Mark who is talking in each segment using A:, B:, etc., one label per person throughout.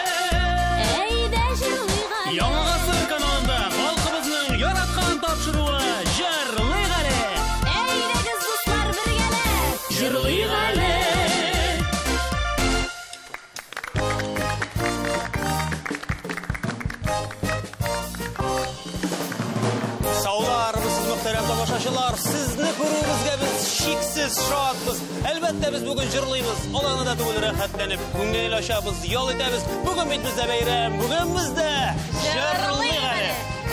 A: Әйдә җырлыйк әле.
B: Яңа гасыр каналында халкыбызның яраткан тапшыруы Җырлыйк әле.
A: Әйдәгез, дуслар, бергәләп.
B: Җырлыйк әле. Саулармысыз, мөхтәрәм тамашачылар, сезне күрүебезгә без чиксез шатбыз. Әлбәттә, без бүген җырлыйбыз, аларны да түгел рәхәтләнеп, күңел ачабыз, ял итәбез. Бүген бит бездә бәйрәм, бүген бездә җырлыйк әле.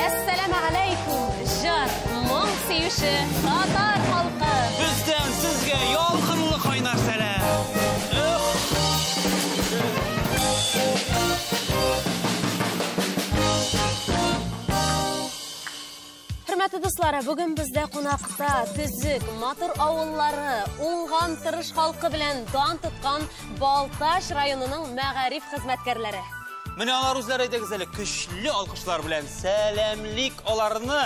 A: Әссәламә алейкум, җыр, моң сөюче татар халкы.
B: Бездән сезгә ялкынлы кайнар сәлам. Эх!
A: Хөрмәтле дуслар, бүген бездә кунакта төзек, матур авыллары, уңган тырыш халкы белән дан тоткан Балтач районының мәгариф хезмәткәрләре.
B: Менә алар үзләре, әйдәгез әле, көчле алкышлар белән сәламлик аларны.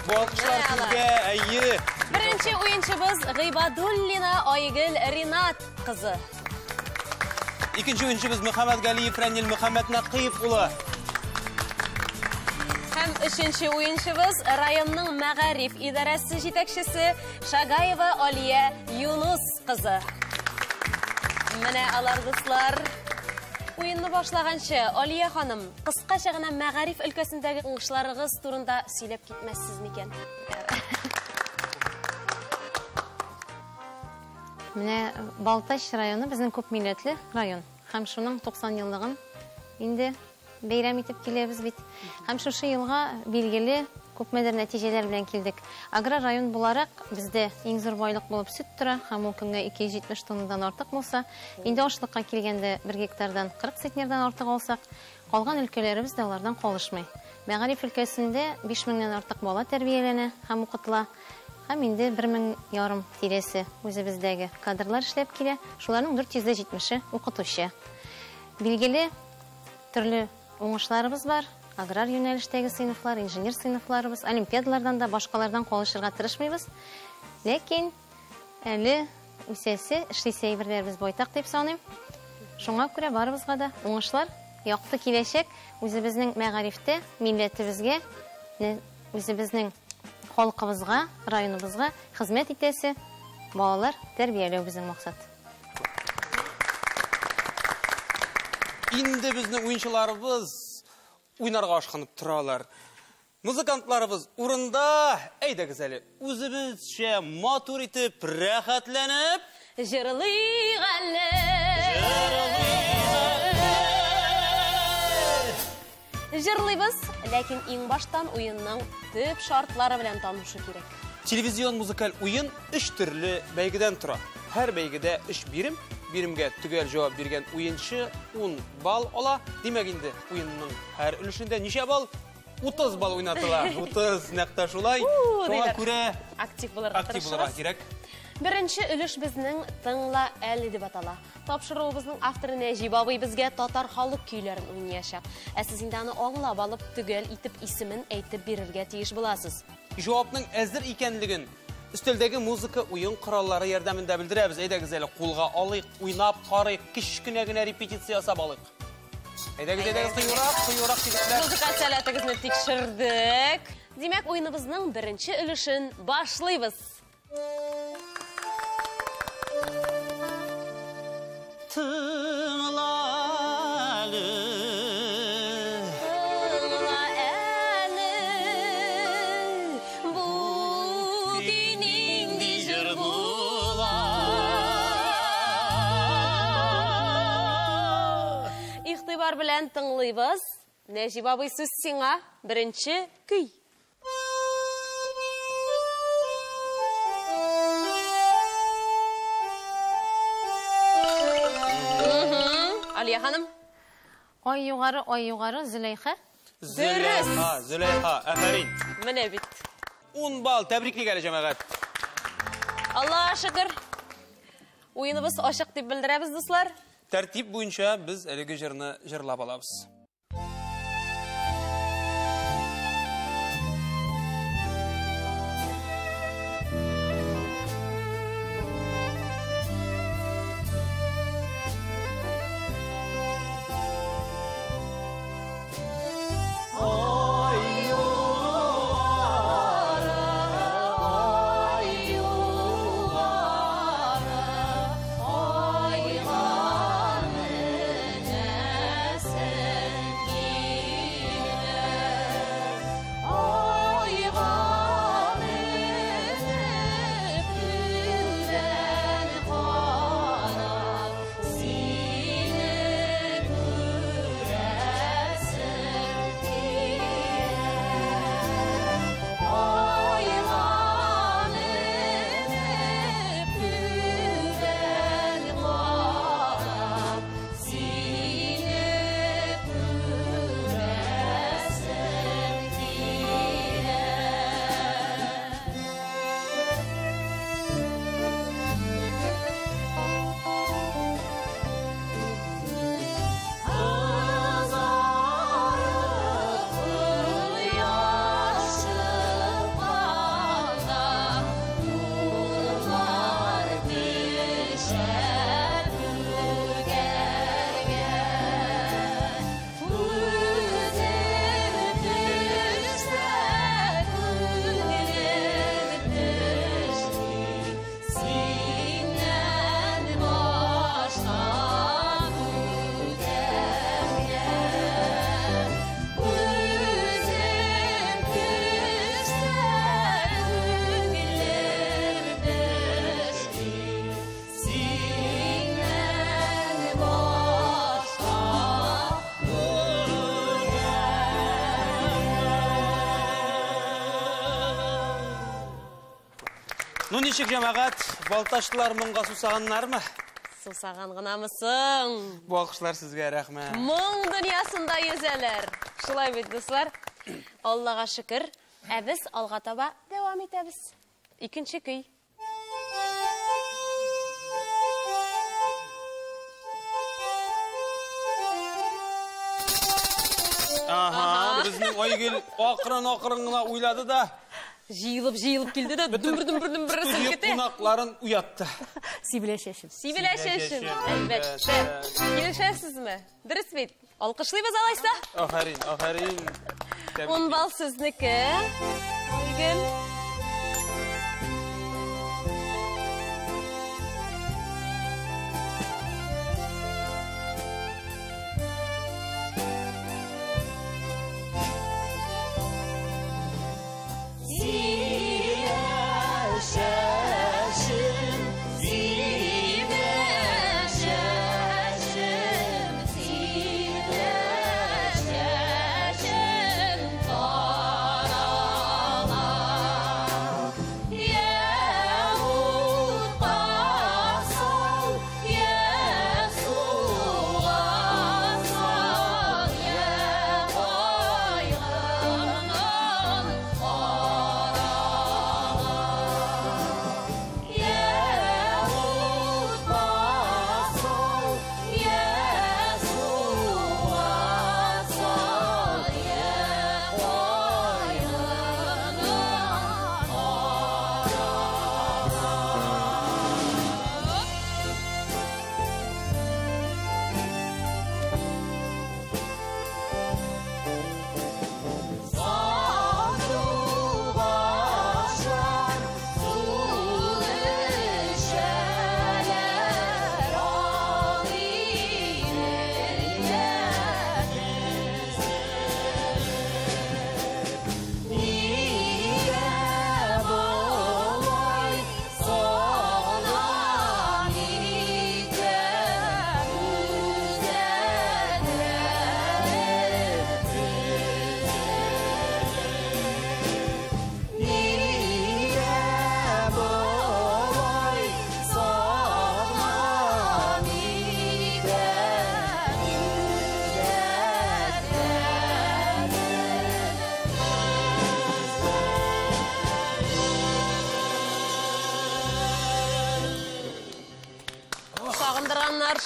B: Бу алкышлар
A: Менә алар.
B: сезгә, әйе.
A: Беренче уенчыбыз Гыйбадуллина Айгөл Ринат кызы.
B: Икенче уенчыбыз Мөхәммәт Галиев Рәнил Мөхәммәт Нәкыев улы.
A: Һәм өченче уенчыбыз районның мәгариф идарәсе җитәкчесе Шагаева Алия Юнус кызы. Менә алар, дуслар. Уенны башлаганчы, Алия ханым, кыскача гына мәгариф өлкәсендәге уңышларыгыз турында сөйләп китмәссез микән?
C: Менә Балтач районы безнең күп милләтле район. Һәм шуның 90 еллыгын инде бәйрәм итеп киләбез бит. Һәм шушы елга билгеле күпмедер нәтиҗәләр белән килдек. Аграр район буларак бездә иң зур байлык булып сөт тора, һәм ул көнгә 270 тоннадан артык булса, инде ашлыкка килгәндә 1 гектардан 40 центнердан артык алсак, калган өлкәләребез дә алардан калышмый. Мәгариф өлкәсендә биш меңнән артык бала тәрбияләнә һәм укытыла. Һәм инде бер мең ярым тирәсе үзебездәге кадрлар эшләп килә. Шуларның дүрт йөз дә җитмеше укытучы. Билгеле, төрле уңышларыбыз бар. Аграр юнәлештәге сыйныфлар, инженер сыйныфларыбыз, олимпиадалардан да башкалардан калышырга тырышмыйбыз. Ләкин әле үсәсе, эшлисе әйберләребез байтак дип саныйм. Шуңа күрә барыбызга да уңышлар, якты киләчәк, үзебезнең мәгарифтә, милләтебезгә, үзебезнең халкыбызга, районыбызга хезмәт итәсе балалар тәрбияләү безнең максат.
B: Инде безнең уенчыларыбыз уйнарга ашкынып торалар. Музыкантларыбыз урында, әйдәгез әле, үзебезчә матур итеп, рәхәтләнеп
A: җырлыйк әле. Җырлыйбыз, ләкин иң баштан уенның төп шартлары белән танышу кирәк.
B: Телевизион музыкаль уен өч төрле бәйгедән тора. Һәр бәйгедә өч бирем, биремгә төгәл җавап биргән уенчы 10 балл ала. Димәк инде уенның һәр өлешендә ничә балл? 30 балл уйнатыла. 30 нәкъ тә шулай.
A: Уу,
B: Шуңа
A: диләр.
B: күрә
A: Актив булырга
B: актив булырга
A: тырышыгыз.
B: кирәк.
A: Беренче өлеш безнең Тыңла әле дип атала. Тапшыруыбызның авторы Нәҗип абый безгә татар халык көйләрен уйнаячак. Ә сез инде аны аңлап алып, төгәл итеп исемен әйтеп бирергә тиеш буласыз.
B: Җавапның әзер икәнлеген өстәлдәге музыка уен кораллары ярдәмендә белдерәбез. Әйдәгез әле кулга алыйк, уйнап карыйк, кечкенә генә репетиция ясап алыйк. Әйдәгез, әйдәгез, кыюрак, кыюрак егетләр.
A: Музыка сәләтегезне тикшердек. Димәк, уеныбызның беренче өлешен башлыйбыз.
B: Тыңла әле.
A: Тыңла әле. Бу көй нинди җыр була? Игътибар белән тыңлыйбыз. Нәҗип абый, сүз сиңа. Беренче көй. Алия ханым.
C: Ай югары, ай югары, Зөләйха.
B: Зөләйха, Зөләйха, афәрин.
A: Менә бит.
B: 10 балл, тәбриклик әле, җәмәгать.
A: Аллаһ шөкер. Уеныбыз ачык дип белдерәбез, дуслар.
B: Тәртип буенча без әлеге җырны җырлап алабыз. Ну ничек, җәмәгать, балтачлылар моңга сусаганнармы?
A: Сусаган гынамы соң?
B: Бу алкышлар сезгә рәхмәт.
A: Моң дөньясында йөзәләр. Шулай бит, дуслар. Аллага шөкер, ә без алга таба дәвам итәбез. Икенче көй.
B: Ага, безнең Айгөл акрын-акрын гына уйлады да.
A: Җыелып-җыелып килде дә, дөмбер-дөмбер-дөмбер селкетә.
B: Кунакларын уятты.
D: Сибелә чәчен.
A: Сибелә чәчен, әлбәттә. Килешәсезме? Дөрес бит. Алкышлыйбыз алайса.
B: Афәрин, афәрин.
A: 10 балл сезнеке. Айгөл.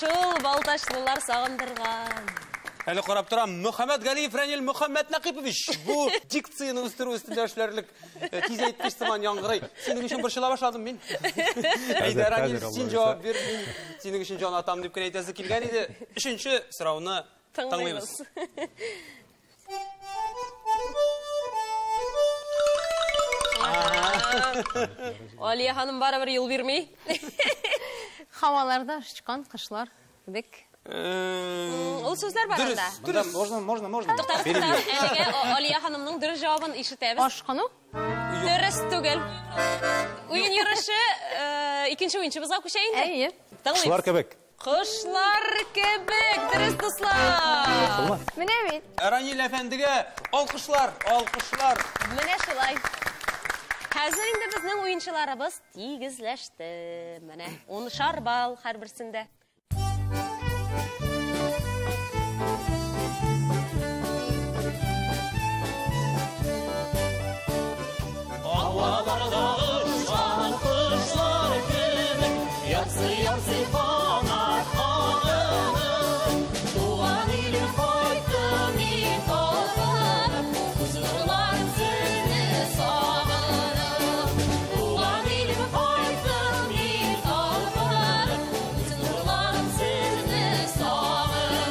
A: Шул балтачлылар сагындырган.
B: Әле карап торам, Мөхәммәт Галиев Ранил Мөхәммәт Нәкыйпович бу дикцияне үстерү өстендә эшләрлек тиз әйткеч сыман яңгырый. Синең өчен борчыла башладым мин. Әйдә, Ранил, син җавап бир, мин синең өчен җан атам дип кенә әйтәсе килгән иде. Өченче сорауны тыңлыйбыз.
A: Алия ханым барыбер юл бирми.
C: Һаваларда очкан кошлар кебек.
A: Ул сүзләр бар анда.
B: Дөрес.
E: Можно, можно, можно.
A: Туктагыз, туктагыз. Әлегә Алия ханымның дөрес җавабын ишетәбез.
C: Ашкыну?
A: Дөрес түгел. Уен йөреше икенче уенчыбызга күчә инде.
C: Әйе.
A: Тыңлыйбыз.
E: Кошлар кебек.
A: Кошлар кебек, дөрес, дуслар.
C: Менә бит.
B: Ранил әфәндегә алкышлар, алкышлар.
A: Менә шулай. Хәзер инде безнең уенчыларыбыз тигезләште. Менә 10 балл һәрберсендә.
F: Havalarda uçan kuşlar кебек, ярсый-ярсый канат кагынып, туган илем кайттым мин талпынып, күз нурларым сезне сагынып. Туган илем кайттым мин талпынып, күз нурларым сезне сагынып.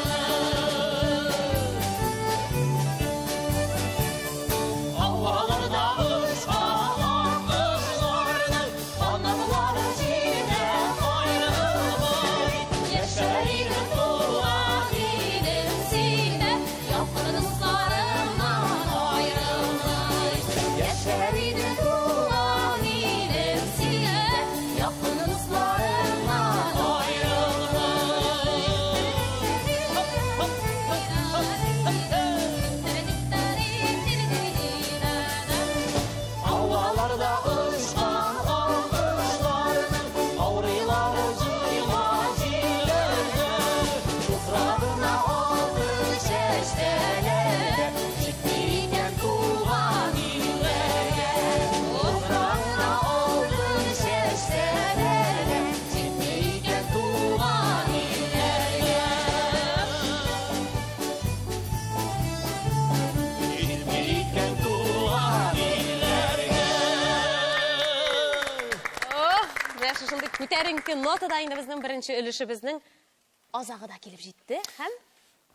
A: күтәренке нотада инде безнең беренче өлешебезнең азагы да килеп җитте һәм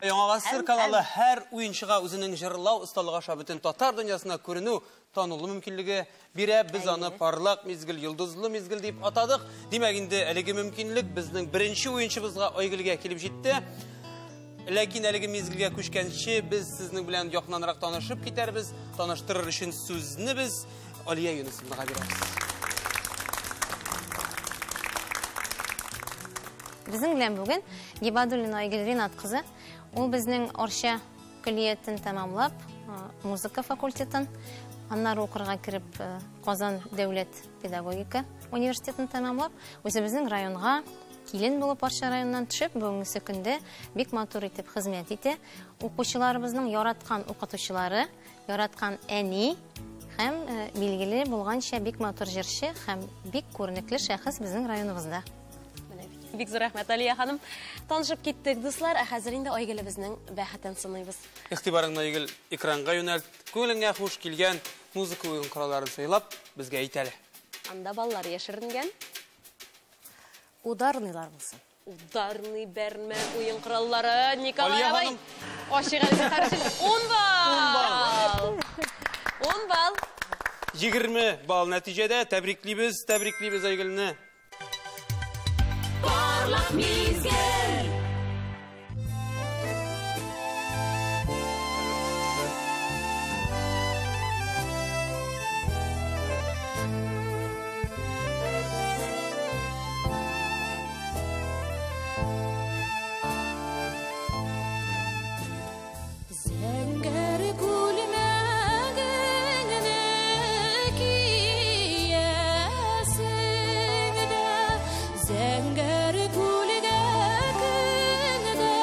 B: Яңа гасыр каналы һәр уенчыга үзенең җырлау осталыгы аша бөтен татар дөньясына күренү, танылу мөмкинлеге бирә. Без аны парлак мизгел, йолдызлы мизгел дип атадык. Димәк, инде әлеге мөмкинлек безнең беренче уенчыбызга Айгөлгә килеп җитте. Ләкин әлеге мизгелгә күчкәнче без сезнең белән якыннанрак танышып китәрбез. Таныштырыр өчен сүзне без Алия Юнысовнага бирәбез.
C: Безнең белән бүген Гибадуллина Айгөл Ринат кызы. Ул безнең Арча көллиятен тәмамлап, музыка факультетын, аннары укырга кереп Казан дәүләт педагогика университетын тәмамлап, үзебезнең районга килен булып Арча районыннан төшеп, бүгенге көндә бик матур итеп хезмәт итә. Укучыларыбызның яраткан укытучылары, яраткан әни һәм билгеле булганча бик матур җырчы һәм бик күренекле шәхес безнең районыбызда.
A: Бик зур рәхмәт, Алия ханым. Танышып киттек, дуслар. Ә хәзер инде Айгөлебезнең бәхетен сыныйбыз.
B: Игътибарыңны, Айгөл, экранга юнәлт. Күңелеңә хуш килгән музыка уен коралларын сайлап, безгә әйт әле.
A: Анда баллар яшеренгән.
D: Ударныйлар булсын.
A: Ударный бәрмә уен кораллары. Николай
B: Алия
A: абый.
B: ханым.
A: Ашык әле зинһар өчен. 10 балл. 10 балл.
B: 20 балл нәтиҗәдә. Тәбриклибез, тәбриклибез Айгөлне.
F: Парлак мизгел. Зәңгәр күлмәгеңне киясең дә, зәңгәр күлгә көн дә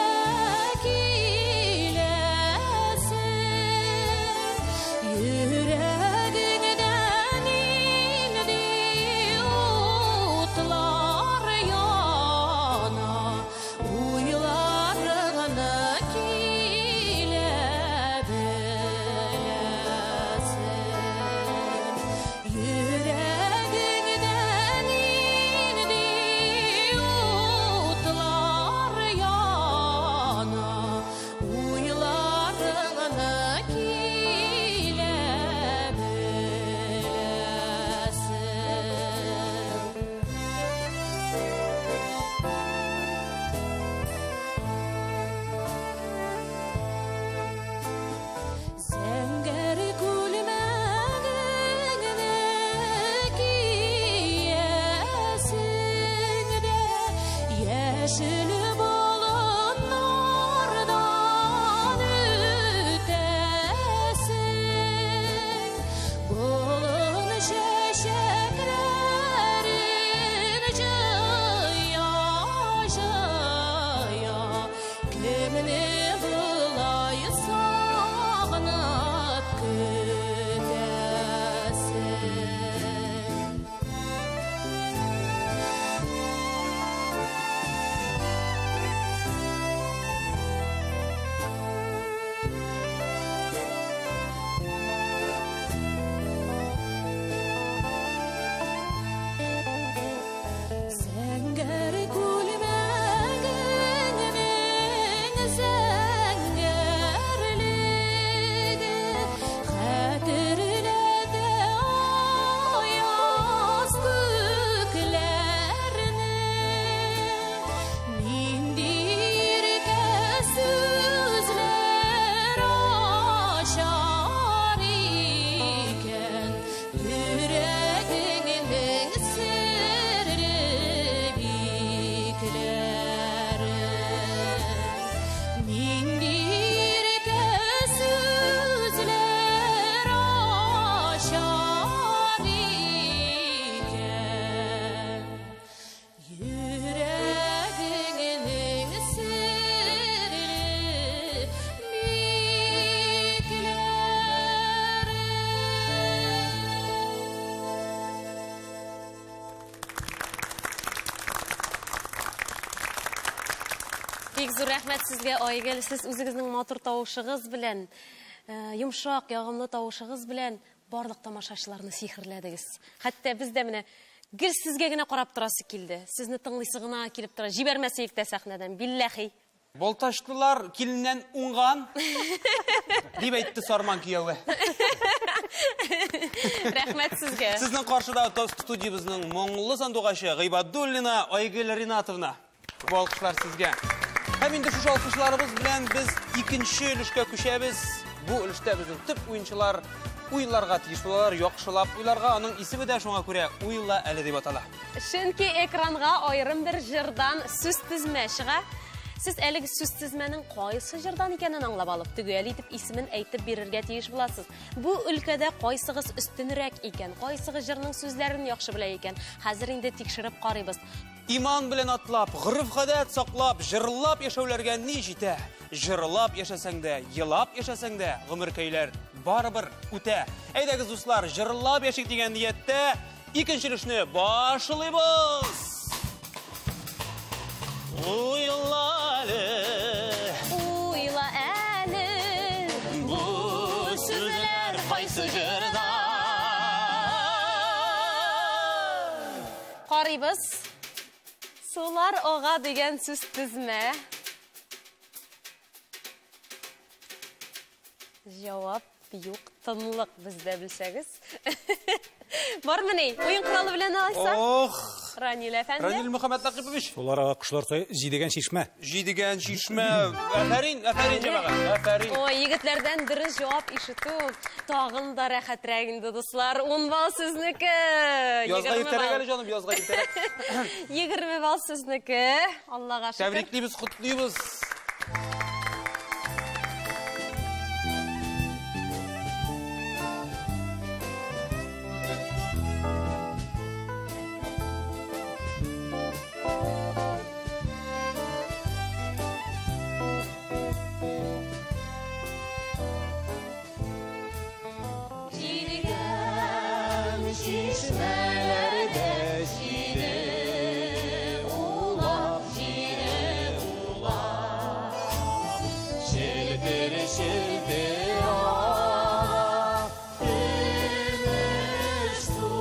F: киләсең. Йөрәгеңдә нинди утлар яна, уйларыңны килә беләсең. Йөрәгеңдә нинди утлар яна, уйларыңны килә беләсең. Зәңгәр күлмәгеңне киясең дә, яшел болыннардан үтәсең. Болын чәчәкләрен җыя, җыя, кемне болай сагынып көтәсең? Зәңгәр күлмәгеңнең зәңгәрлеге хәтерләтә аяз күкләрне. Нинди иркә сүзләр ачар икән йөрәгеңнең серле бикләре. Нинди иркә сүзләр ачар икән йөрәгеңнең серле бикләре.
A: Бик зур рәхмәт сезгә, Айгөл. Сез үзегезнең матур тавышыгыз белән, йомшак, ягымлы тавышыгыз белән барлык тамашачыларны сихерләдегез. Хәтта без дә менә Гел сезгә генә карап торасы килде. Сезне тыңлыйсы гына килеп тора. Җибәрмәсәек тә сәхнәдән, билләхи.
B: Балтачлылар киленнән уңган, дип әйтте Сарман кияве.
A: Рәхмәт сезгә.
B: Сезнең каршыда студиябезнең моңлы сандугачы Гыйбадуллина Айгөл Ринатовна. Бу алкышлар сезгә. Һәм инде шушы алкышларыбыз белән без икенче өлешкә күчәбез. Бу өлештә безнең төп уенчылар уйларга тиеш булалар, яхшылап уйларга. Аның исеме дә шуңа күрә Уйла әле дип атала.
A: Чөнки экранга аерым бер җырдан сүз тезмә чыга. Сез әлеге сүз тезмәнең кайсы җырдан икәнен аңлап алып, төгәл итеп исемен әйтеп бирергә тиеш буласыз. Бу өлкәдә кайсыгыз өстенрәк икән, кайсыгыз җырның сүзләрен яхшы белә икән, хәзер инде тикшереп карыйбыз.
B: Иман белән атлап, гореф-гадәт саклап, җырлап яшәүләргә ни җитә? Җырлап яшәсәң дә, елап яшәсәң дә, гомеркәйләр барыбер үтә. Әйдәгез, дуслар, җырлап яшик дигән нияттә икенче өлешне башлыйбыз. Уйла әле.
A: Уйла әле.
B: Бу сүзләр кайсы җырда?
A: Карыйбыз. Сулар ага дигән сүз тезмә. Җавап юк, тынлык бездә белсәгез. Бармыни? Уен коралы белән алайса?
B: Ох!
A: Ранил әфәнде.
B: Ранил Мөхәммәтләкыпович.
D: Сулар ага, кошлар сай, җидегән чишмә.
B: Җидегән чишмә. Афәрин, афәрин җәмәгать, афәрин.
A: Ой, егетләрдән дөрес җавап ишетү тагын да рәхәтрәк инде, дуслар. 10 балл сезнеке.
B: Язга иртәрәк әле, җаным, язга иртәрәк.
A: 20 балл сезнеке. Аллага шөкер.
B: Тәбриклибез, котлыйбыз.
F: Җидегән чишмәләрдә җиде улак, җиде улак. Челтер, челтер ага, көмеш су,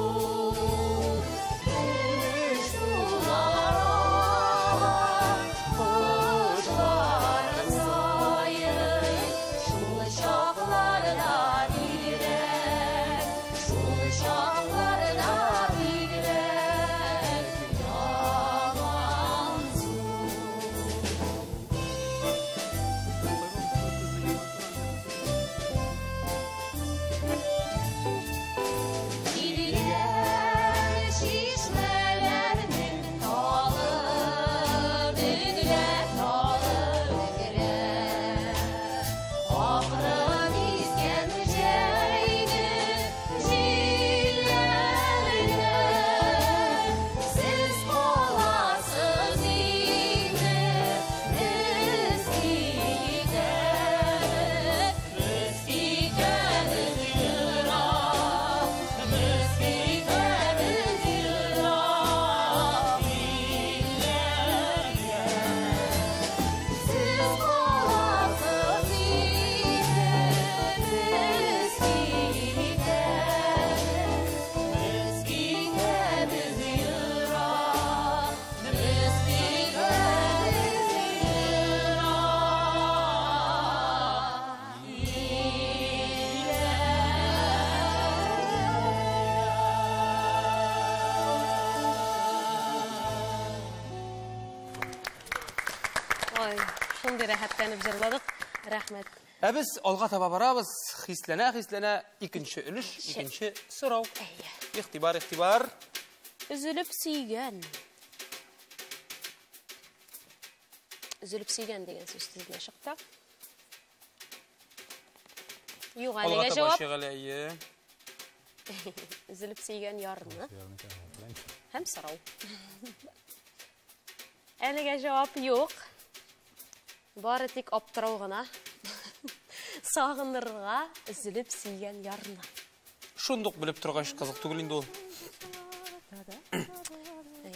F: көмеш сулар ага, кошлар сайрый, шул чакларда бигрәк, шул чакларда бигрәк яман су. Җидегән чишмәләрнең талы бөгелә, талы бөгелә. Акрын искән җәйге җилләргә сез каласыз инде, без китәбез, без китәбез ерак, без китәбез ерак илләргә. Сез каласыз инде, без китәбез, без китәбез ерак, без китәбез ерак илләргә.
A: Ой, шундый рәхәтләнеп җырладык. Рәхмәт.
B: Ә без алга таба барабыз. Хисләнә, хисләнә. Икенче өлеш, икенче сорау. Игътибар, игътибар.
A: Өзелеп сөйгән. Өзелеп сөйгән дигән сүз тезмә чыкты. Юк,
B: Алга
A: әлегә
B: таба
A: җавап.
B: чыгып әле.
A: Өзелеп сөйгән ярны. Һәм сорау. Әлегә җавап юк. Бары тик аптырау гына. Сагынырга өзелеп сөйгән ярны.
B: Шундук белеп торгач кызык түгел инде ул.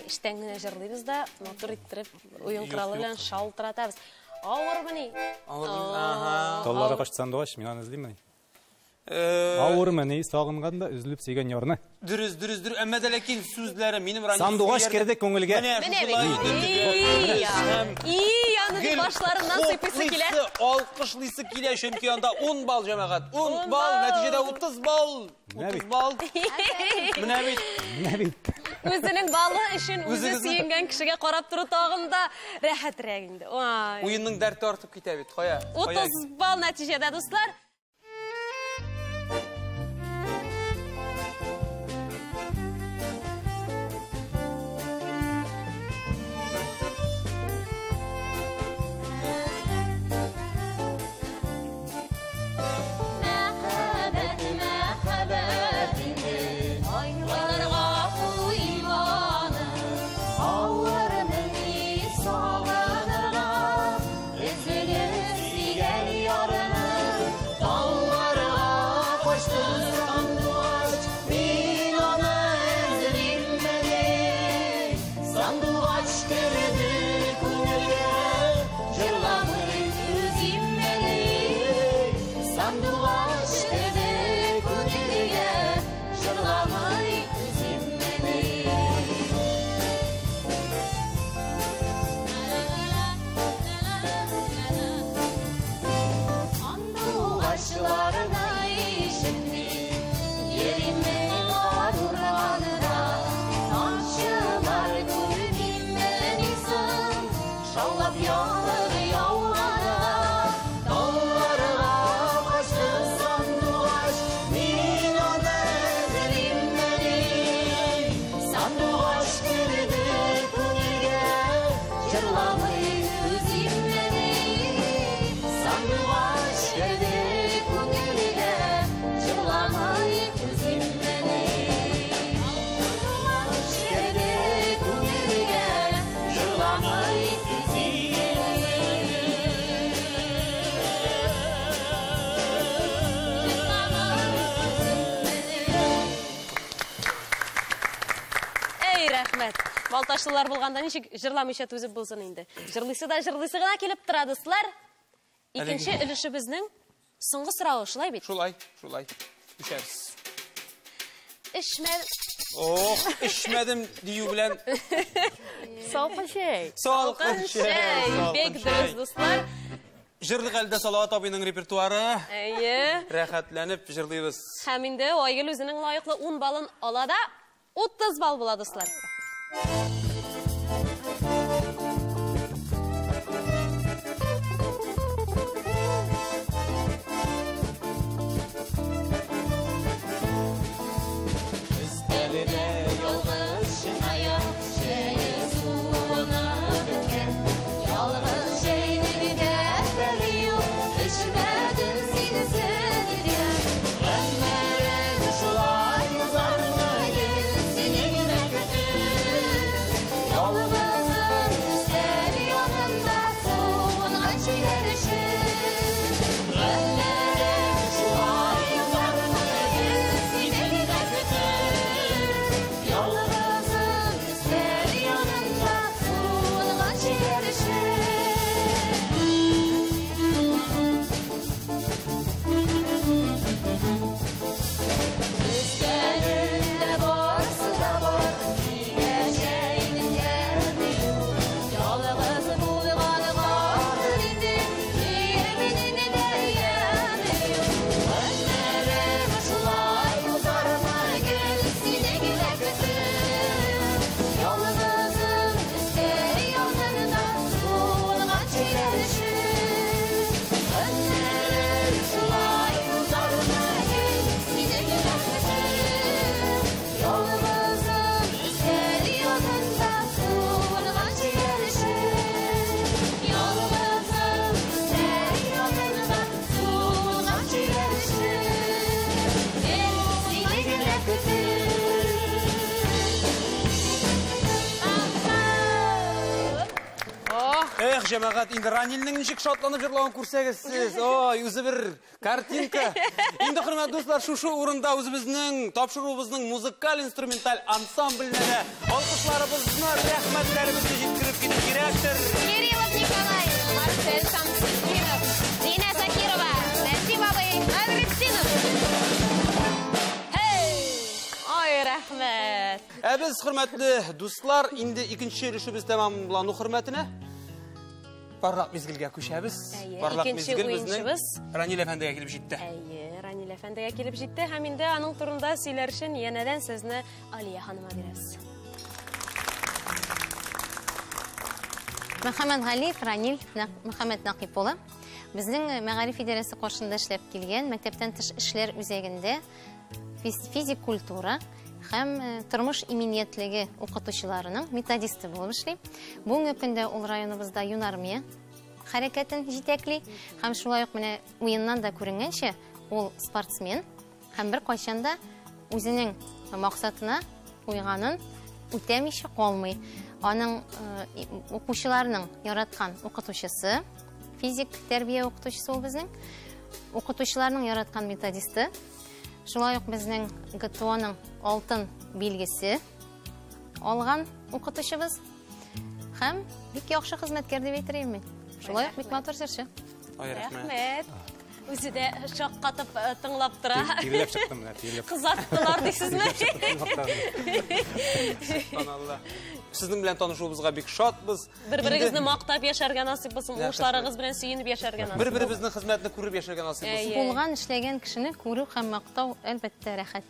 A: Эштән генә җырлыйбыз да, матур иттереп уен
B: Юк,
A: коралы
B: юк.
A: белән шалтыратабыз. Авырмыни?
B: Авырмыни? Ага.
D: Таллары качты сандугач, мин аны эзлим. Авырмыни сагынганда өзелеп сөйгән ярны.
B: Дөрес, дөрес, дөрес. Әмма дә ләкин сүзләре минем Ранил.
D: Сандугач керде күңелгә.
A: Менә бит. И, аны дип башларыннан сыйпыйсы килә.
B: Алкышлыйсы килә, чөнки анда 10 балл, җәмәгать. 10 балл, нәтиҗәдә 30 балл. 30 балл. Менә бит.
D: Менә бит.
A: Үзенең балы өчен үзе сөенгән кешегә карап тору тагын да рәхәтрәк инде.
B: Уенның дәрте артып китә бит. Кая?
A: 30 балл нәтиҗәдә, дуслар. Балтачлылар булганда ничек җырламыйча түзеп булсын инде. Җырлыйсы да җырлыйсы гына килеп тора, дуслар. Икенче өлешебезнең соңгы соравы шулай бит?
B: Шулай, шулай. Күчәбез.
A: Эчмә.
B: Ох, эчмәдем дию белән.
E: Салкын чәй.
B: Салкын чәй.
A: Бик дөрес, дуслар.
B: Җырлык әлдә Салават абыйның репертуары.
A: Әйе.
B: Рәхәтләнеп җырлыйбыз.
A: Һәм инде Айгөл үзенең лаеклы 10 баллын ала да 30 балл була, дуслар.
B: Эх, җәмәгать, инде Ранилнең ничек шатланып җырлавын күрсәгез сез. Ой, үзе бер картинка. Инде, хөрмәтле дуслар, шушы урында үзебезнең тапшыруыбызның музыкаль-инструменталь ансамбленә дә алкышларыбызны, рәхмәтләребезне җиткереп китү кирәктер.
C: Кириллов Николай, Марсель Шамсутдинов, Дина Закирова, Нәсим абый Нәбетдинов.
B: Ә без, хөрмәтле дуслар, инде икенче өлешебез тәмамлану хөрмәтенә парлак мизгелгә күчәбез. Парлак мизгел безнең Ранил әфәндегә килеп җитте.
A: Әйе, Ранил әфәндегә килеп җитте һәм инде аның турында сөйләр өчен янәдән сүзне Алия ханыма бирәбез.
C: Мөхәммәт Галиев Ранил Мөхәммәт Нәкыйп улы безнең мәгариф идарәсе каршында эшләп килгән мәктәптән тыш эшләр үзәгендә физик культура һәм тормыш иминиятлеге укытучыларының методисты булып эшли. Бүгенге көндә ул районыбызда Юнармия хәрәкәтен җитәкли һәм шулай ук менә уеннан да күренгәнчә ул спортсмен һәм бер кайчан да үзенең максатына куйганын үтәмичә калмый. Аның укучыларының яраткан укытучысы, физик тәрбия укытучысы ул безнең, укытучыларның яраткан методисты, шулай ук безнең ГТОның алтын билгесе алган укытучыбыз һәм бик яхшы хезмәткәр дип әйтер идем мин. Шулай ук бик матур җырчы.
A: Рәхмәт. Үзе дә шаккатып тыңлап тора.
D: Тирләп чыктым менә, тирләп.
A: Кызарттылар дисезме?
B: Субханалла. Сезнең белән танышуыбызга бик шатбыз.
A: Бер-берегезне мактап яшәргә насыйп булсын, уңышларыгыз белән сөенеп яшәргә насыйп.
B: Бер-беребезнең хезмәтне күреп яшәргә насыйп булсын.
C: Булган, эшләгән кешене күрү һәм мактау әлбәттә рәхәт.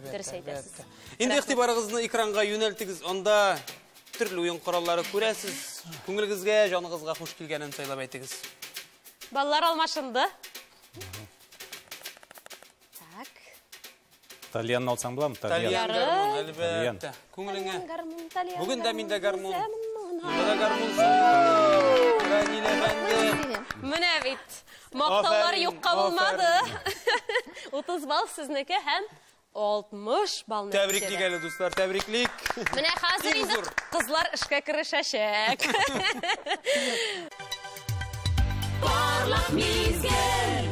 A: Дөрес әйтәсез.
B: Инде игътибарыгызны экранга юнәлтегез, анда төрле уен кораллары күрәсез. Күңелегезгә, җаныгызга хуш килгәнен сайлап әйтегез.
A: Баллар алмашынды. Так.
D: Тальянны алсаң буламы?
B: Тальян гармун, әлбәттә. Күңелеңә. Бүген дә миндә гармун. Монда да гармун. Ранил әфәнде.
A: Менә бит. Мактаулар юкка булмады. 30 балл сезнеке һәм 60 балл.
B: Тәбриклик әле, дуслар, тәбриклик.
A: Менә хәзер инде кызлар эшкә керешәчәк.
F: Парлак мизгел.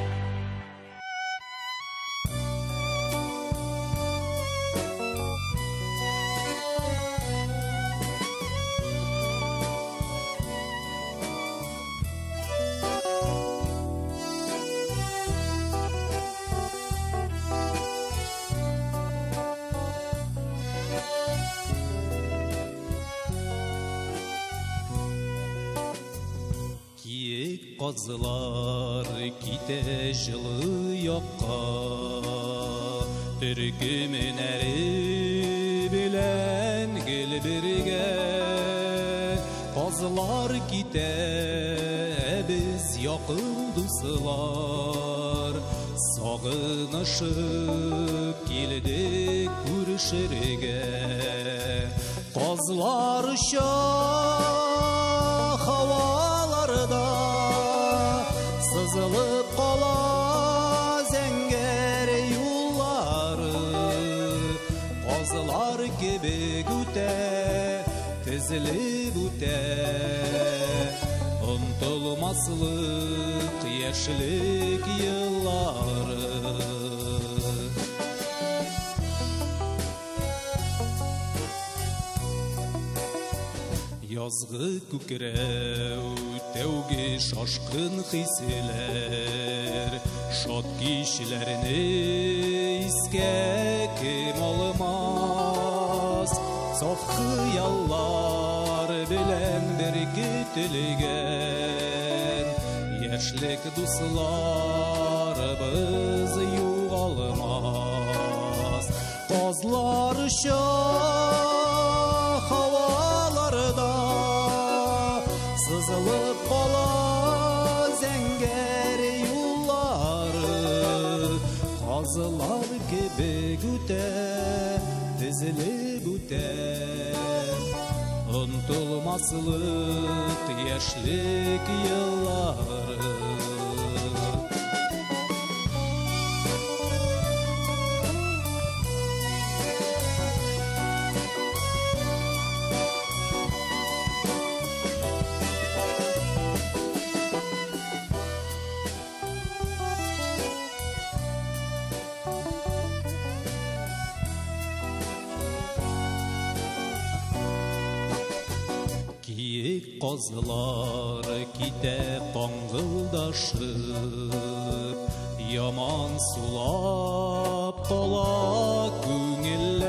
G: Казлар китә җылы якка, төркемнәре белән гел бергә. Казлар китә, без якын дуслар, сагынышып килдек күрешергә. Казлар оча һаваларда, сызылып кала зәңгәр юллары. Казлар кебек үтә, тезелеп үтә, онытылмаслык яшьлек еллары. Язгы күкрәү, тәүге шашкын хисләр, шат кичләрне искә кем алмас. Саф хыяллар белән беркетелгән яшьлек дусларыбыз югалмас. Казлар оча һаваларда, сызылып кала зәңгәр юллары. Казлар кебек үтә, тезелеп үтә, онытылмаслык яшьлек еллары. Казлар китә каңгылдашып, яман сулап кала күңелләр.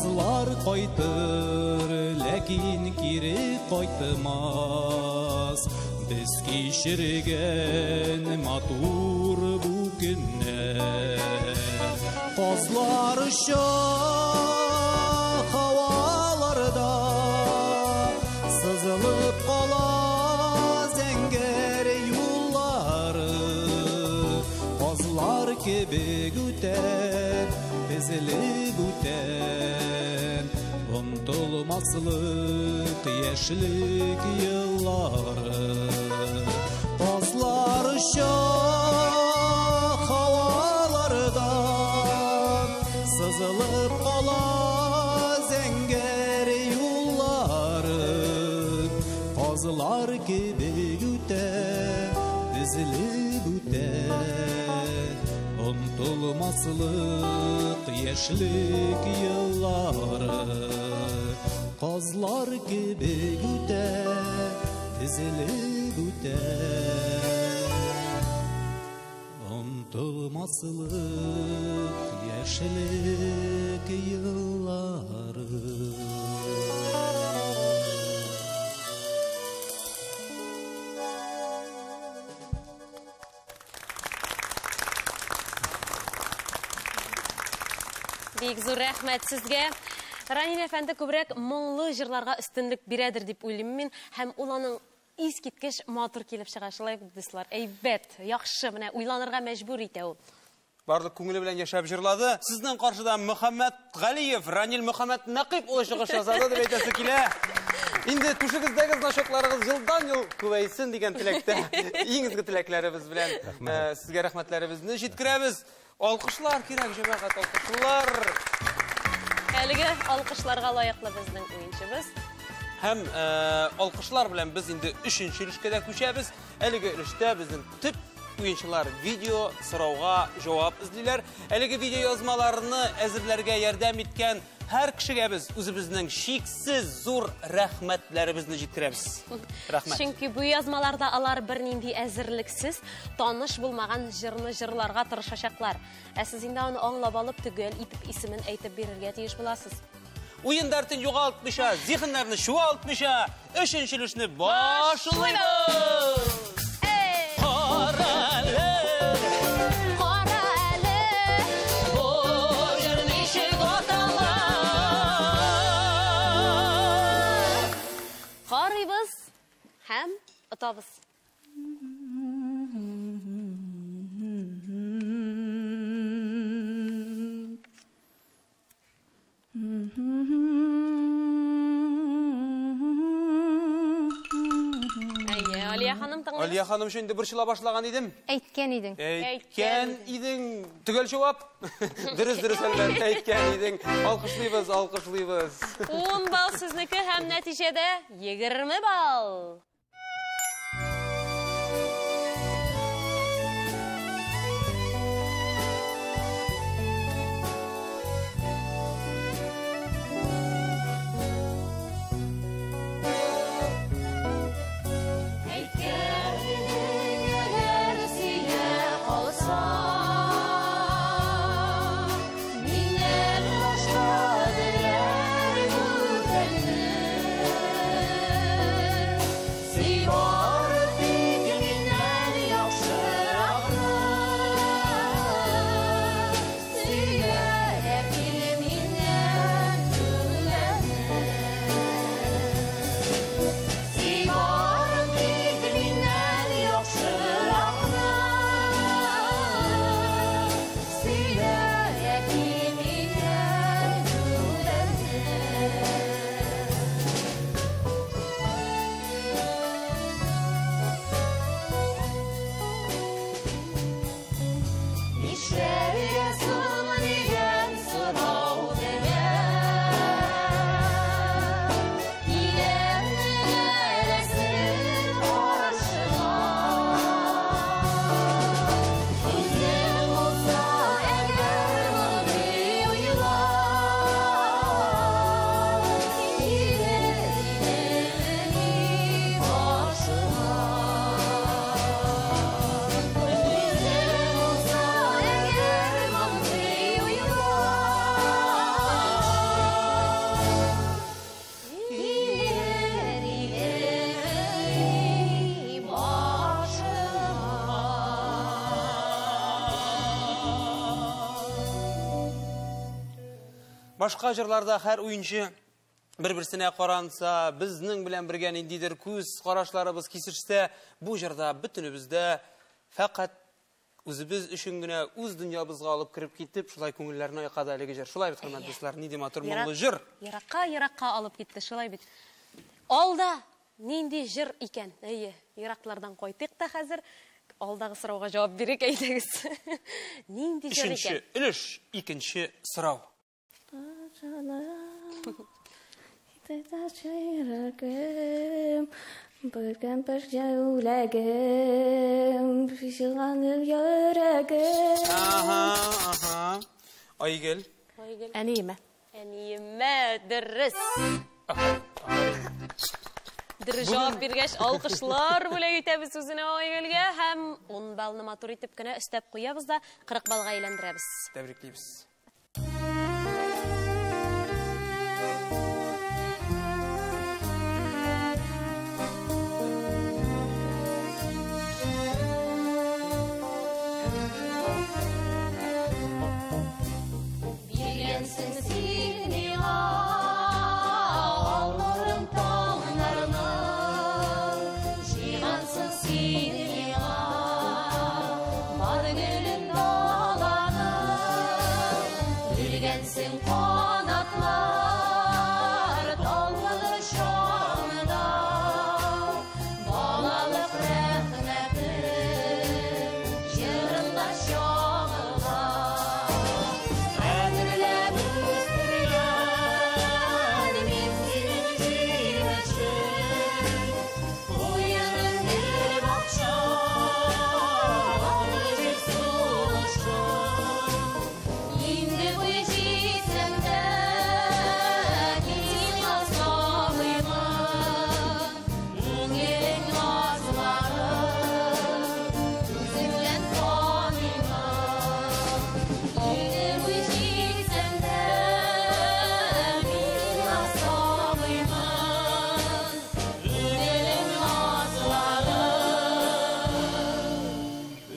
G: Казлар кайтыр, ләкин кире кайтмас. Без кичергән матур бу көннәр. Казлар оча һаваларда, сызылып кала зәңгәр юллары. Казлар кебек үтәр, тезелеп үтәр, онытылмаслык яшьлек еллары. Казлар оча һаваларда, сызылып кала зәңгәр юллары. Казлар кебек үтә, тезелеп үтә, онытылмаслык яшьлек еллары. Казлар кебек үтә, тезелеп үтә, онытылмаслык яшьлек еллары.
A: Бик зур рәхмәт сезгә. Ранил әфәнде күбрәк моңлы җырларга өстенлек бирәдер дип уйлыйм мин, һәм ул аның искиткеч матур килеп чыга. Шулай бит, дуслар? Әйбәт, яхшы, менә уйланырга мәҗбүр итә ул.
B: Барлык күңеле белән яшәп җырлады. Сезнең каршыда Мөхәммәт Галиев, Ранил Мөхәммәт Нәкыйп улы чыгыш ясады дип әйтәсе килә. Инде түшегездәге значокларыгыз елдан-ел күбәйсен дигән теләктә, иң изге теләкләребез белән сезгә рәхмәтләребезне җиткерәбез. Алкышлар кирәк, җәмәгать, алкышлар.
A: Әлеге алкышларга лаеклы безнең уенчыбыз.
B: Һәм алкышлар белән без инде өченче өлешкә дә күчәбез. Әлеге өлештә безнең төп уенчылар видео сорауга җавап эзлиләр. Әлеге видео язмаларны әзерләргә ярдәм иткән һәр кешегә без үзебезнең чиксез зур рәхмәтләребезне җиткерәбез. Рәхмәт.
A: Чөнки бу язмаларда алар бернинди әзерлексез, таныш булмаган җырны җырларга тырышачаклар. Ә сез инде аны аңлап алып, төгәл итеп исемен әйтеп бирергә тиеш буласыз.
B: Уен дәртен югалтмыйча, зиһеннәрне чуалтмыйча, өченче өлешне башлыйбыз.
A: Карыйбыз һәм отабыз. Әйе, Алия ханым тыңлыйбыз.
B: Алия ханым өчен инде борчыла башлаган идем.
C: Әйткән идең.
B: Әйткән идең. Төгәл җавап. Дөрес, дөрес әлбәттә, әйткән идең. Алкышлыйбыз, алкышлыйбыз.
A: 10 балл сезнеке һәм нәтиҗәдә 20 балл.
B: Башка җырларда һәр уенчы бер-берсенә каранса, безнең белән бергә ниндидер күз карашларыбыз кисешсә, бу җырда бөтенебез дә фәкать үзебез өчен генә үз дөньябызга алып кереп китеп, шулай күңелләрне айкады әлеге җыр. Шулай бит, хөрмәтле дуслар, нинди матур моңлы җыр.
A: Еракка, еракка алып китте, шулай бит. Алда нинди җыр икән? Әйе, ераклардан кайтыйк та хәзер. Алдагы сорауга җавап бирик, әйдәгез. Нинди җыр икән?
B: Өченче өлеш, икенче сорау.
H: Бергән бер җәүләгем, җыланып йөрәгем.
B: Ага, ага. Айгөл.
E: Әниемә.
A: Әниемә, дөрес. Дөрес җавап биргәч, алкышлар бүләк итәбез үзенә Айгөлгә һәм 10 баллны матур итеп кенә өстәп куябыз да 40 баллга әйләндерәбез.
B: Тәбриклибез.
F: Биргәнсең син миңа ал нурын таңнарның, җыйгансың син миңа бар гөлен даланың, биргәнсең канатлар таллы чаңда, балалык рәхмәтем җырында чагыла. Кадерләп үстергән мин синең җимешең, куеның гөл бакча, аллы җил сулышың. Инде буй җитсәм дә, мин сиңа сабыймын, күңелең назларын үзеңнән таныймын. Инде буй җитсәм дә, мин сиңа сабыймын, күңелең назларын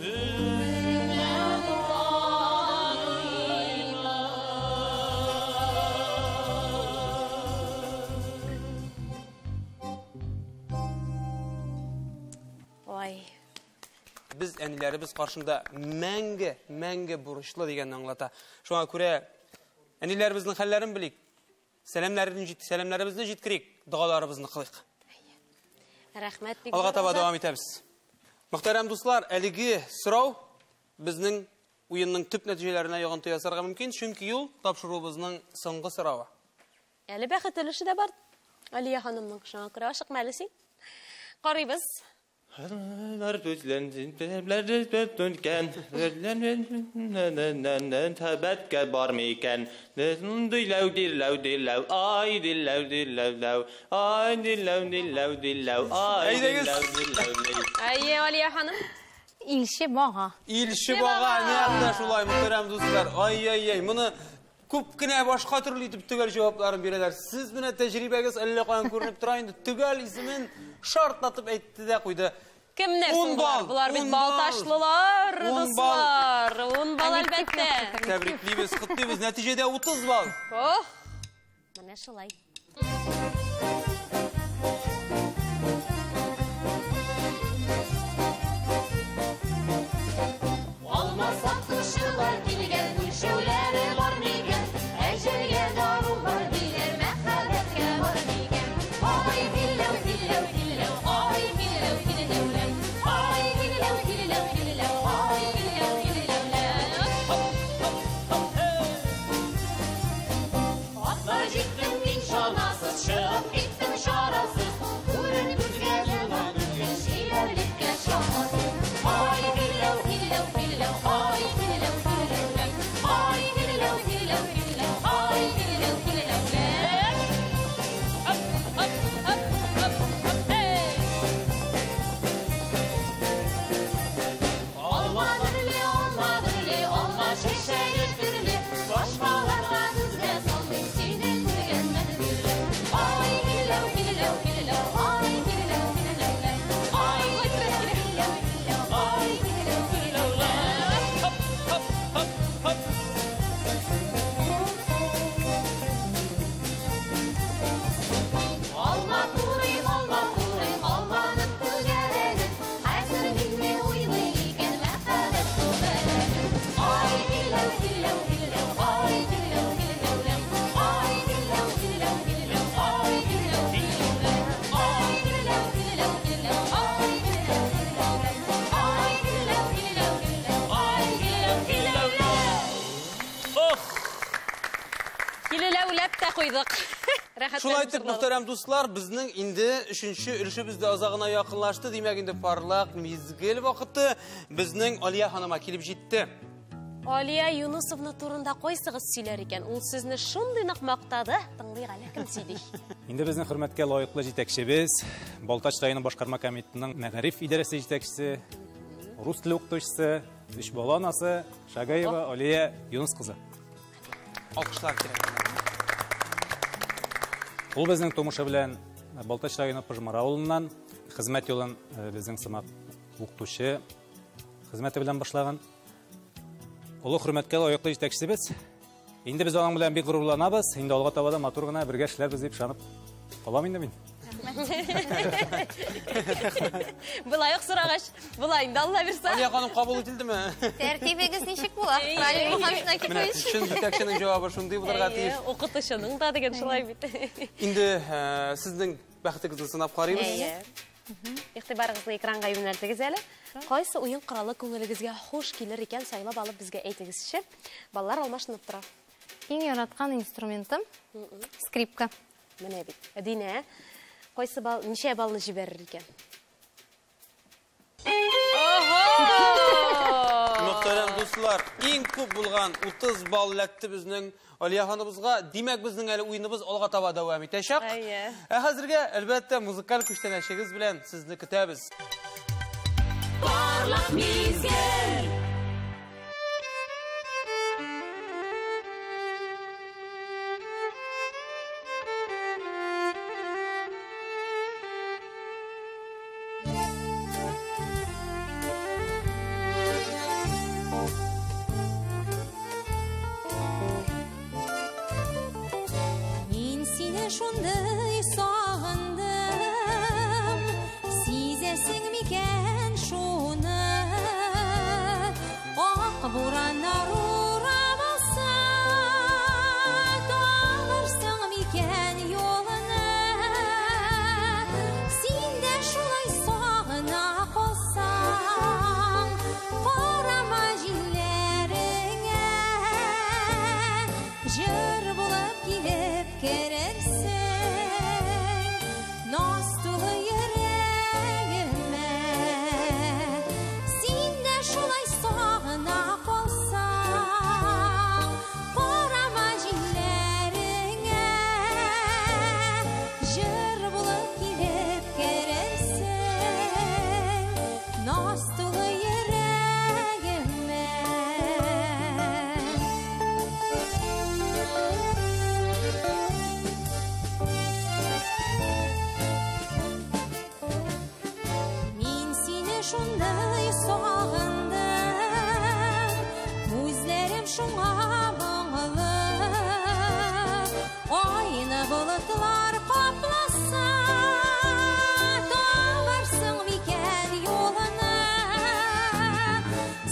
F: үзеңнән таныймын.
A: Ой.
B: Без әниләребез каршында мәңге, мәңге бурычлы дигәнне аңлата. Шуңа күрә әниләребезнең хәлләрен белик. Сәламнәребезне җиткерик, догаларыбызны кылыйк.
A: Рәхмәт бик
B: Алга
A: зур,
B: таба
A: Азат.
B: дәвам итәбез. Мөхтәрәм дуслар, әлеге сорау безнең уенның төп нәтиҗәләренә йогынты ясарга мөмкин, чөнки ул тапшыруыбызның соңгы соравы.
A: Әле бәхет өлеше дә бар. Алия ханымның шуңа күрә ашыкма әле син. Карыйбыз.
I: Тәбәткә бармы икән? Диләү, диләү, диләү, ай, диләү, диләү, дәү, ай, диләү, диләү, диләү, ай,
B: Әйдәгез.
I: диләү, диләү, диләү.
A: Әйе, Алия ханым.
C: Илче бага.
B: Илче бага, нәкъ тә шулай, мөхтәрәм дуслар. Ай-яй-яй, моны күп кенә башка төрле итеп төгәл җавапларын бирәләр. Сез менә тәҗрибәгез әллә каян күренеп тора инде, төгәл исемен шартлатып әйтте дә куйды.
A: Кемнәр
B: Ун
A: соң болар?
B: балл,
A: Болар бит
B: ун балл.
A: балташлылар,
B: Ун балл.
A: дуслар. 10 балл әлбәттә.
B: Тәбриклибез, котлыйбыз. Нәтиҗәдә 30 балл.
A: Ох, менә шулай.
F: Алма сатучылар килгән, үлчәүләре бар микән? Әҗәлгә дару бар диләр, мәхәббәткә бар микән? Ай, диләү, диләү, диләү, ай, диләү, диләү, ай, диләү, диләү, диләү, ай, диләү, диләү. Атлар җиктем мин чанасыз, чыгып киттем чарасыз.
A: куйдык. Рәхәтләнеп
B: Шулай итеп,
A: җырладык.
B: Мөхтәрәм дуслар, безнең инде өченче өлешебез дә азагына якынлашты. Димәк, инде парлак мизгел вакыты безнең Алия ханыма килеп җитте.
A: Алия Юнусовна турында кайсыгыз сөйләр икән? Ул сезне шундый нык мактады. Тыңлыйк әле, кем сөйли?
D: Инде безнең хөрмәткә лаеклы җитәкчебез, Балтач районы башкарма комитетының мәгариф идарәсе җитәкчесе, рус теле укытучысы, өч бала анасы Шагаева Алия Юнус кызы.
B: Алкышлар кирәк.
D: Ул безнең тумышы белән Балтач районы Пыжмара авылыннан, хезмәт юлын безнең сымак укытучы хезмәте белән башлаган. Олы хөрмәткә лаеклы җитәкчебез. Инде без аның белән бик горурланабыз. Инде алга таба да матур гына бергә эшләрбез дип ышанып калам инде мин.
A: Былай ук сорагач, былай инде Алла бирсә.
B: Алия ханым кабул ителдеме?
C: Тәртибегез ничек була? Равил Мөхәммәтшин
B: Менә
C: Акипович.
B: чын җитәкченең җавабы шундый булырга
A: Әйе,
B: тиеш.
A: укытучының да дигән шулай бит.
B: Инде сезнең бәхетегезне сынап карыйбыз.
A: Әйе. Игътибарыгызны экранга юнәлтегез әле. Кайсы уен коралы күңелегезгә хуш килер икән, сайлап алып безгә әйтегезче. Баллар алмашынып тора.
C: Иң яраткан инструментым скрипка.
A: Менә бит. Динә, кайсы бал, ничә баллны җибәрер икән?
B: Мөхтәрәм дуслар, иң күп булган 30 балл эләкте безнең Алия ханыбызга. Димәк, безнең әле уеныбыз алга таба дәвам итәчәк.
A: Әйе.
B: Ә хәзергә, әлбәттә, музыкаль күчтәнәчегез белән сезне көтәбез.
F: Парлак мизгел. Мин сине шундый сагындым, сизәсең микән шуны? Ак бураннар урамаса, табырсың микән юлны? Син дә шулай сагына калсаң, карама җилләреңә, җыр булып килеп керерсең, наз тулы йөрәгемә. Син дә шулай сагына калсаң, карама җилләреңә, җыр булып килеп керерсең, наз тулы йөрәгемә. Мин сине шундый сагындым, күзләрем шуңа моңлы. Айны болытлар капласа, табарсың микән юлны?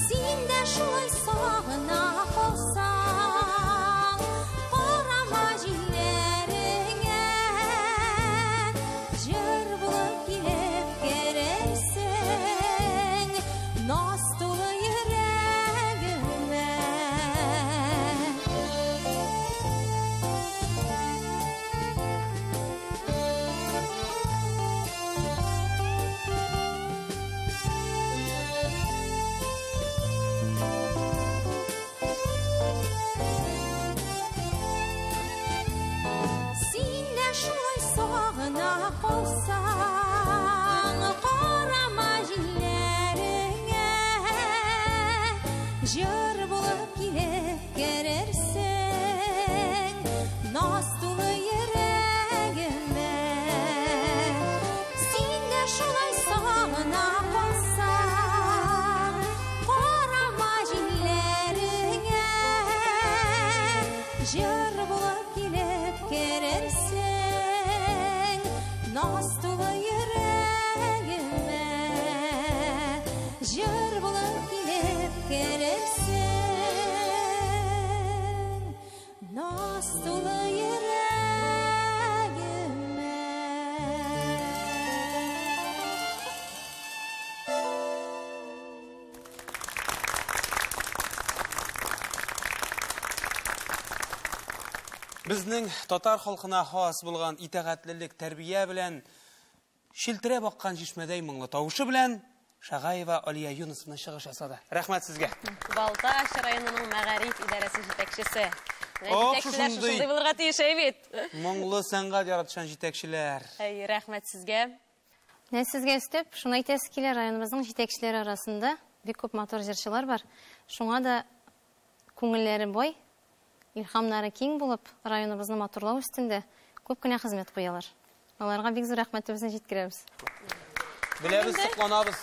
F: Син дә шулай сагына калсаң, карама җилләреңә, җыр булып килеп керерсең, наз тулы йөрәгемә.
B: Безнең татар халкына хас булган итагатьлелек, тәрбия белән шилтерәп аккан чишмәдәй моңлы тавышы белән Шагаева Алия Юнусовна чыгыш ясады. Рәхмәт сезгә.
A: Балтач районының мәгариф идарәсе җитәкчесе.
B: Ох,
A: Җитәкчеләр
B: шушындый.
A: шушындый булырга тиеш, әй бит.
B: Моңлы сәнгать яратучан җитәкчеләр.
A: Әй, рәхмәт сезгә.
C: Менә сезгә өстәп, шуны әйтәсе килә, районыбызның җитәкчеләре арасында бик күп матур җырчылар бар. Шуңа да күңелләре бай, илһамнары киң булып, районыбызны матурлау өстендә күп кенә хезмәт куялар. Аларга бик зур рәхмәтебезне җиткерәбез.
B: Беләбез, сокланабыз.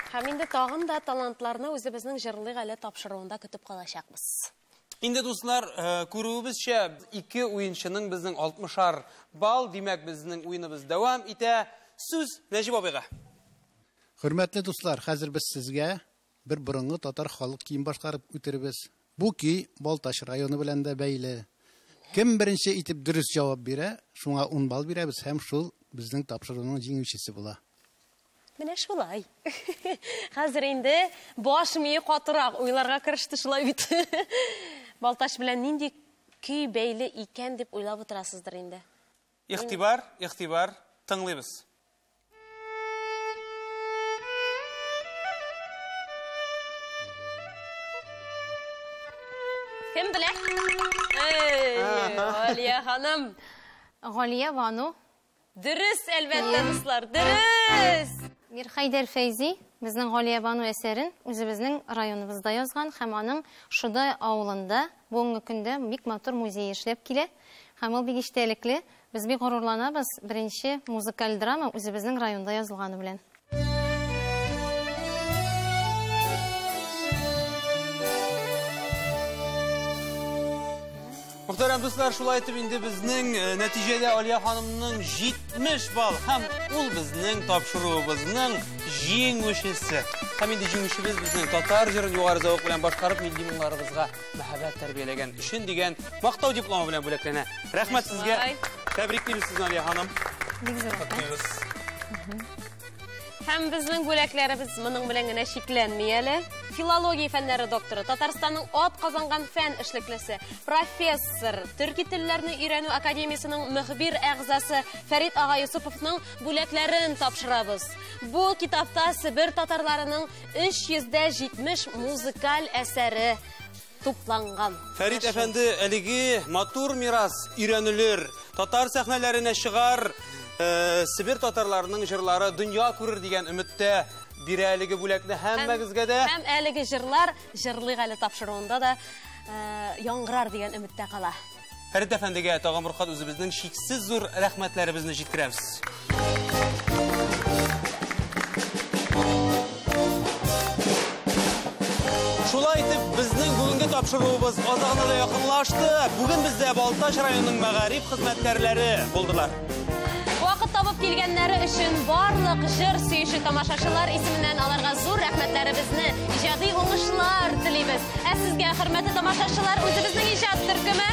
A: Һәм инде тагын да талантларны үзебезнең җырлык әле тапшыруында көтеп калачакбыз.
B: Инде дуслар, күрүебезчә, ике уенчының безнең 60-ар балл, димәк, безнең уеныбыз дәвам итә. Сүз Нәҗип абыйга.
J: Хөрмәтле дуслар, хәзер без сезгә бер борынгы татар халык кием башкарып үтербез. Бу көй Балтач районы белән дә бәйле. Кем беренче итеп дөрес җавап бирә, шуңа 10 балл бирәбез һәм шул безнең тапшыруның җиңүчесе була.
A: Менә шулай. Хәзер инде баш мие катырак уйларга кереште шулай бит. Балтач белән нинди көй бәйле икән дип уйлап утырасыздыр инде.
B: Игътибар, игътибар, тыңлыйбыз.
A: Кем белә? Эй, Галия ханым.
C: Галия Бану.
A: Дөрес, әлбәттә, дуслар, дөрес.
C: Мирхәйдәр Фәйзи безнең Галия Бану әсәрен үзебезнең районыбызда язган һәм аның Шода авылында бүгенге көндә бик матур музей эшләп килә. Һәм ул бик истәлекле. Без бик горурланабыз беренче музыкаль драма үзебезнең районда язылганы белән.
B: Мөхтәрәм дуслар, шулай итеп инде безнең нәтиҗәдә Алия ханымның 70 балл һәм ул безнең тапшыруыбызның җиңүчесе. Һәм инде җиңүчебез безнең татар җырын югары зәвык белән башкарып милли моңнарыбызга мәхәббәт тәрбияләгән өчен дигән мактау дипломы белән бүләкләнә. Рәхмәт сезгә. Тәбриклибез сезне, Алия ханым.
C: Бик зур рәхмәт.
B: Котлыйбыз.
A: Һәм безнең бүләкләребез моның белән генә чикләнми әле. Филология фәннәре докторы, Татарстанның ат казанган фән эшлеклесе, профессор, төрки телләрне өйрәнү академиясенең мөхбир әгъзасы Фәрит ага Юсуповның бүләкләрен тапшырабыз. Бу китапта Себер татарларының 370 музыкаль әсәре тупланган.
B: Фәрит әфәнде, әлеге матур мирас өйрәнелер, татар сәхнәләренә чыгар, Себер татарларының җырлары дөнья күрер дигән өметтә бирә әлеге бүләкне һәммәгезгә дә.
A: Һәм әлеге җырлар җырлык әле тапшыруында да яңгырар дигән өметтә кала.
B: Фәрит әфәндегә тагын бер кат үзебезнең чиксез зур рәхмәтләребезне җиткерәбез. Шулай итеп, безнең бүгенге тапшыруыбыз азагына да якынлашты. Бүген бездә Балтач районының мәгариф хезмәткәрләре булдылар.
A: Вакыт табып килгәннәре өчен барлык җыр сөюче тамашачылар исеменнән аларга зур рәхмәтләребезне, иҗади уңышлар телибез. Ә сезгә, хөрмәтле тамашачылар, үзебезнең иҗат төркеме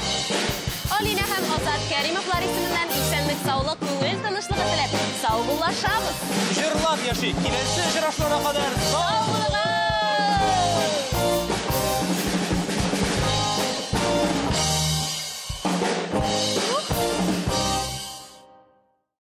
A: Алинә һәм Азат Кәримовлар исеменнән исәнлек, саулык, күңел тынычлыгы теләп саубуллашабыз.
B: Җырлап яшик. Киләсе очрашуларга кадәр сау
A: булыгыз!